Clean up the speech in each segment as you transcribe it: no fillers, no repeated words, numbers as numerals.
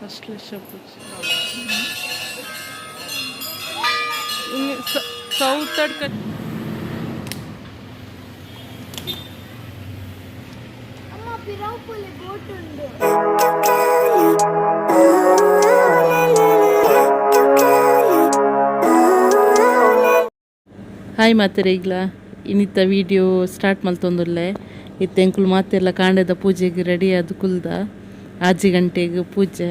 ಅಶ್ಲೇಷ ಪೂಜೆ. ಸೌತಡ್ಕ. ಅಮ್ಮ, ಪಿರಾಪುಲಿ ಬೋಟ್ ಉಂಡು. ಹಾಯ್ ಮಾತೆರೆಗ್ಲ, ಇನ್ನಿತ್ತ ವೀಡಿಯೋ ಸ್ಟಾರ್ಟ್ ಮಲ್ತೊಂದುಲ್ಲೆ. ಇತ್ತೆ ಎಂಕುಲು ಮಾತೆರ್ಲ ಕಾಂಡೆದ ಪೂಜೆಗೆ ರೆಡಿ ಆದ್ ಕುಲ್ದ. 6 ಗಂಟೆಗೆ ಪೂಜೆ.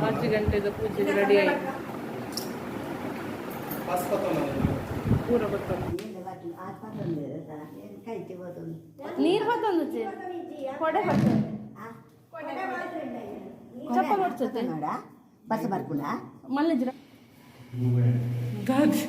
6 ಗಂಟೆದ ಪೂಜೆಗೆ ರೆಡಿ ಆಯ್ತು. ಪೂರ. ನೀರು ಬತ್ತೊಂದು, ಕೊಡೆ ಬರ್ತದೆ, ಚಪ್ಪಲ್ ಹೊಡ್ಸತ್ತೆ. ಬಸ್ ಬರ್ಪುಂಡ. ಮಲ್ಲೆಜ್ರ ದಾದಿ.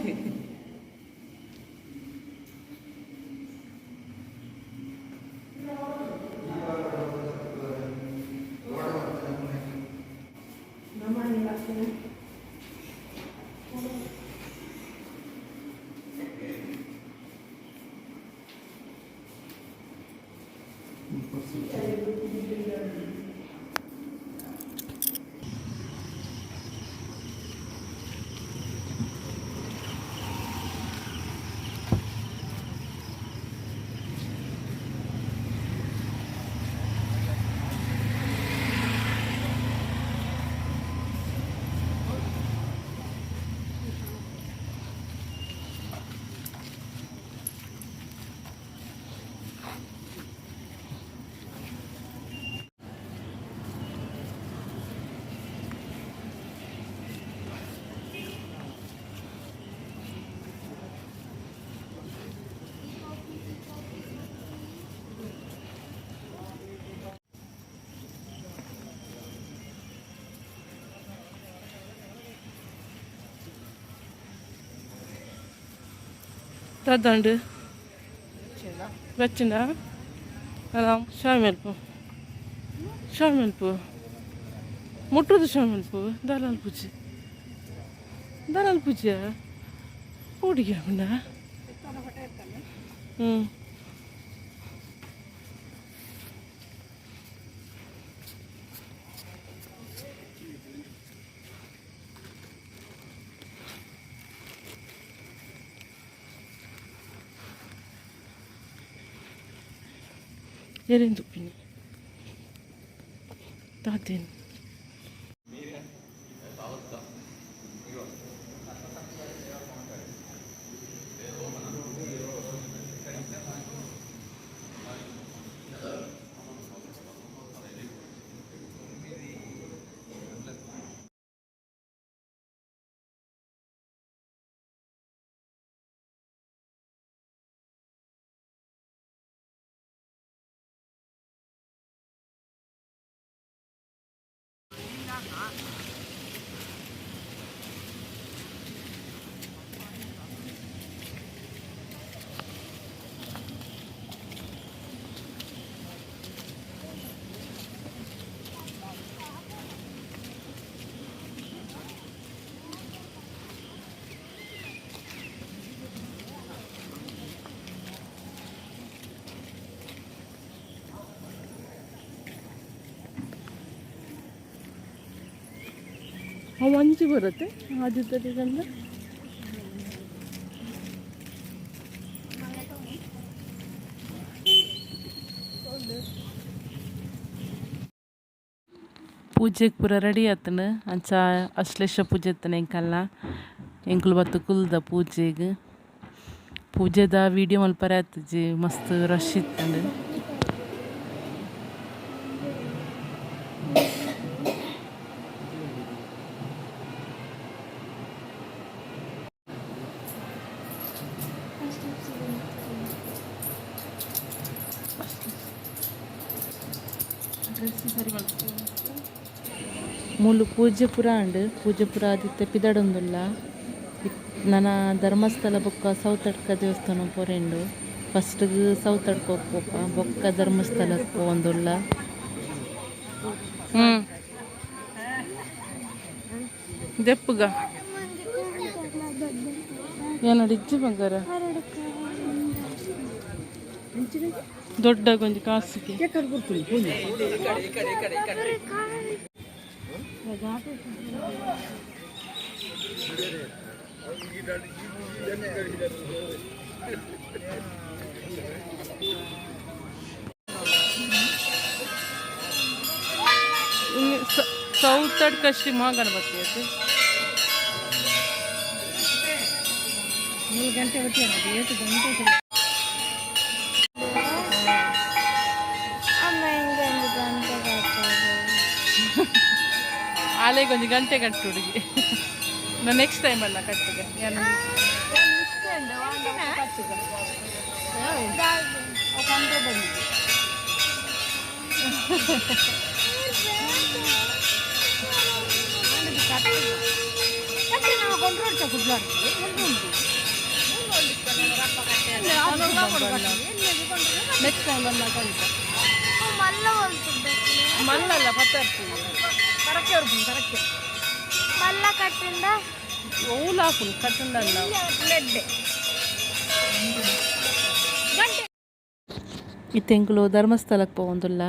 ತದಂಡು ಬಚ್ಚಿಂಡ ಅಲ್ಲ. ಶಾಮಿಲ್ಪು, ಶಾಮಿಲ್ಪು ಮುಟ್ಟುದು. ಶಾಮಿಲ್ಪು ದಲಾಲ್ ಪೂಜೆ, ದಲಾಲ್ ಪೂಜೆ. ಪೂಡಿಗೆ ಉಂಡ. ಹ್ಞೂ. ಏರೇನು ತುಪ್ಪಿನಿ ತಾತೇನು. ಅವು ಅಂಚಿ ಬರುತ್ತೆ ಆದಿತ್ಯದಿಂದ. ಪೂಜೆಗೆ ಪೂರ ರೆಡಿ ಆತನ. ಅಂಚ ಅಶ್ಲೇಷ ಪೂಜೆ ಇತ್ತನ. ಎಂಕಲ್ಲ ಎಂಕುಲು ಬತ್ತು ಕುಲ್ದ ಪೂಜೆಗೆ. ಪೂಜೆದ ವೀಡಿಯೋ ಮಲ್ಪರೆ ಆತುಜಿ, ಮಸ್ತ್ ರಶ್ ಇತ್ತಂಡು. ಡ್ರೆಸ್ ಸರಿ. ಮೂಲು ಪೂಜೆ ಪೂರ ಅಂಡ್. ಪೂಜೆ ಪೂರ ಆದಿತ್ತೆ, ಪಿದಡೊಂದುಲ್ಲ. ನನ ಧರ್ಮಸ್ಥಳ ಬೊಕ್ಕ ಸೌತಡ್ಕ ದೇವಸ್ಥಾನ ಪೋರೆಂಡು. ಫಸ್ಟ್ಗ್ ಸೌತಡ್ಕ ಪೋಪ, ಬೊಕ್ಕ ಧರ್ಮಸ್ಥಳಕ್ಕೆ ಪೋವೊಂದುಲ್ಲ. ಹ್ಞೂ, ದೆಪ್ಪುಗ ಏನೋಡು ಇಜ್ಜಿ ಬಂಗಾರ. ದೊಡ್ಡ ಗೊಂಜಿ ಕಾಸಿಗೆ. ಸೌತಡ್ಕ ಶ್ರೀ ಮಹಾಗಣಪತಿ ಅದು. 3 ಗಂಟೆ ಹೊತ್ತಿಗೆ, 7 ಗಂಟೆ. ಅಮ್ಮ, ಹೆಂಗೆ ಒಂದು ಗಂಟೆ ಕಟ್ಟೋದು? ಆಲೆಗೆ ಒಂದು ಗಂಟೆ ಕಟ್ಟು ಹುಡುಗಿ. ನಾನು ನೆಕ್ಸ್ಟ್ ಟೈಮ್ ಅಲ್ಲ ಕಟ್ಟಿಗೆ. ಏನು? ನೆಕ್ಸ್ಟ್ ಟೈಮ್ ಬಂದಾಗ. ಮಲ್ಲ ಹೊಲ್ತಿದ್ದೆ. ಮಲ್ಲಲ್ಲ, ಪತ್ತರ್ತೀವಿ. ಮಲ್ಲ ಕಟ್ಟಿಂದ. ಓಲಾಪುಲ್ ಕಟ್ಟುಂಡಲ್ಲ. ಗಂಟೆ. ಇತ್ತೆ ಎಂಕುಲು ಧರ್ಮಸ್ಥಳಕ್ಕೆ ಪೋವೊಂದುಲ್ಲ.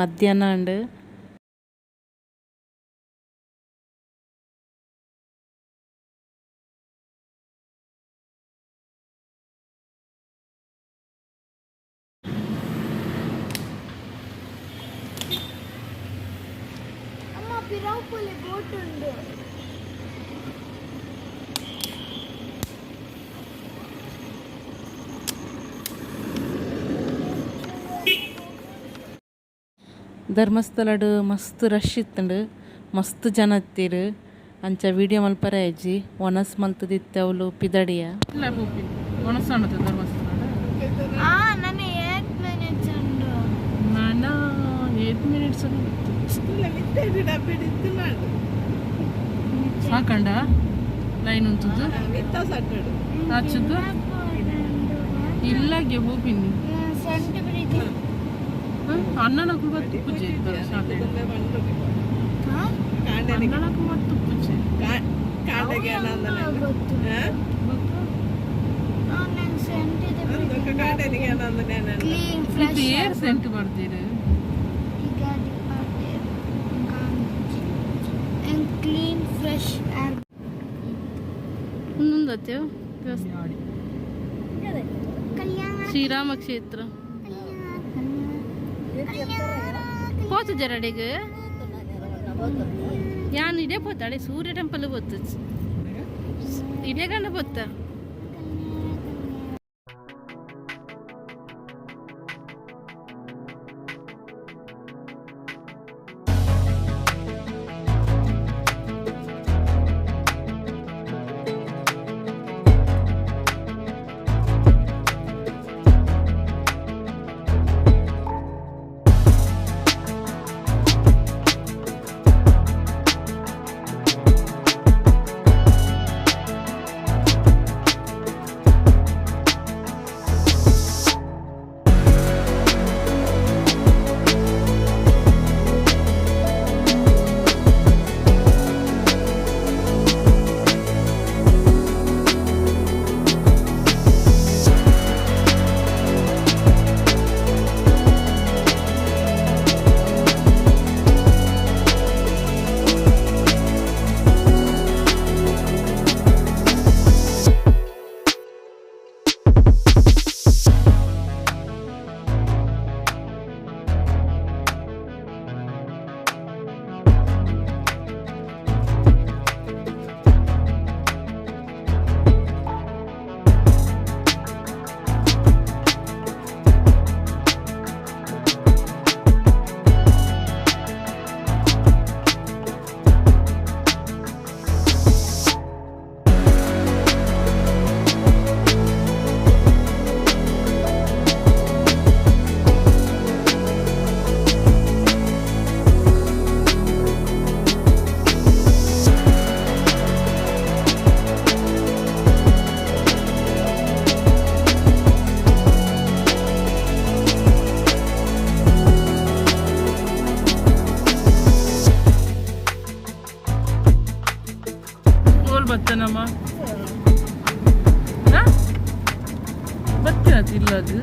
ಮಧ್ಯಾಹ್ನ ಅಂಡ್. ಅಮ್ಮ, ಪಿರಾವುಪುಲಿ ಬೋಟ್ ಉಂಡು. ಧರ್ಮಸ್ಥಳಡ್ ಮಸ್ತ್ ರಶ್ ಇತ್ತುಂಡು, ಮಸ್ತ್ ಜನ ಇತ್ತೀರು. ಅಂಚ ವೀಡಿಯೋ ಮಲ್ಪರೆ ಆಯ್ಜಿ. ಒಣಸ್ ಮಲ್ತದಿತ್ತೆ, ಅವಳು ಪಿದಡಿಯ. ಧರ್ಮಸ್ಥಳ. ಆ ನನ್ನ 8 ಮಿನಿಟ್ಸ್ ಉಂಡು. ನಾನು 8 ಮಿನಿಟ್ಸ್ ಸಾಕಂಡ ಲೈನ್ ಉಂಟುದು ಆಚುದು ಇಲ್ಲಾಗೆ ಹೋಗಿನಿ. Scent bridge. ಅಣ್ಣನಕು ಬತ್ತು ಪೂಜೆ ಇತ್ತು ಶಾಲೆ. ಅಣ್ಣನಕು ಮತ್ತು ಪೂಜೆ. ಗೊತ್ತು. ನನ್ನ ಸೆಂಟ್ ಇದೆ. ಕ್ಲೀನ್ ಇದು ಫ್ರೆಶ್. ಏರ್ ಸೆಂಟ್ ಬರ್ತೀರಿ. And clean fresh air. ಒಂದೊಂದು. ಕಲ್ಯಾಣ. ಶ್ರೀರಾಮ ಕ್ಷೇತ್ರ. ಪೋತು ಜರಡಿಗೆ ಯಾನ್ ಇಡೇ ಪೋತಾಳೆ. ಸೂರ್ಯ ಟೆಂಪಲ್ ಪೋತು, ಇಡೇ ಗಂಡ ಪೋತ. ಇಲ್ಲಗ್.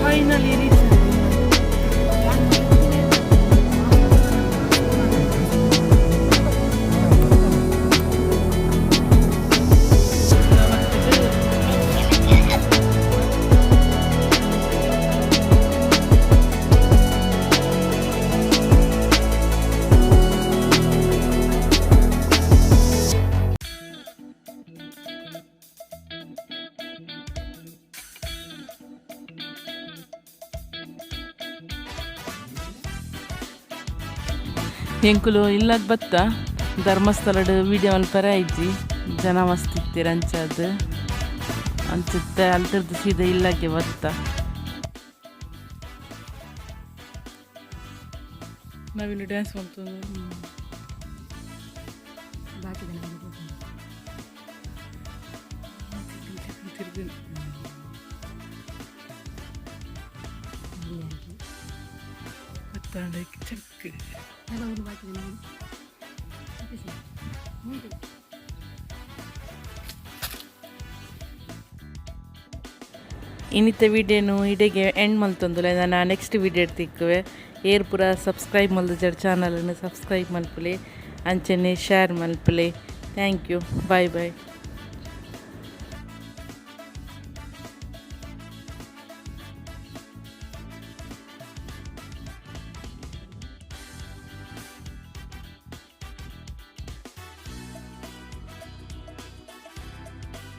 Finally reach. ಎಂಕುಲು ಇಲ್ಲಗ್ ಬತ್ತ ಧರ್ಮಸ್ಥಳಡ್ ವೀಡಿಯೋ ಮಲ್ಪರೆ ಆಯ್ಜಿ, ಜನ ಮಸ್ತ್ ಇತ್ತೀರ ಅಂಚಾದ್. ಅಂಚತ್ತೆ ಅಲ್ತರ್ದು ಸೀದಾ ಇಲ್ಲಗೆ ಬತ್ತ. ನಾವಿಲ್ಲಿ ಡ್ಯಾನ್ಸ್ ಮಾಡ್ತೇವೆ. ಚೆಕ್. ಇನ್ನಿತ ವಿಡಿಯೋನು ಇಡೆಗೆ ಎಂಡ್ ಮಲ್ತೊಂದುಲ್ಲ. ನಾನು ನೆಕ್ಸ್ಟ್ ವಿಡಿಯೋ ತಿಕ್ಕುವೆ. ಏರ್ ಪೂರ ಸಬ್ಸ್ಕ್ರೈಬ್ ಮಲ್ದುಜರ್ ಚಾನಲನ್ನು ಸಬ್ಸ್ಕ್ರೈಬ್ ಮಲ್ಪುಲೆ, ಅಂಚನೆ ಶೇರ್ ಮಲ್ಪುಲೆ. Thank you, bye bye.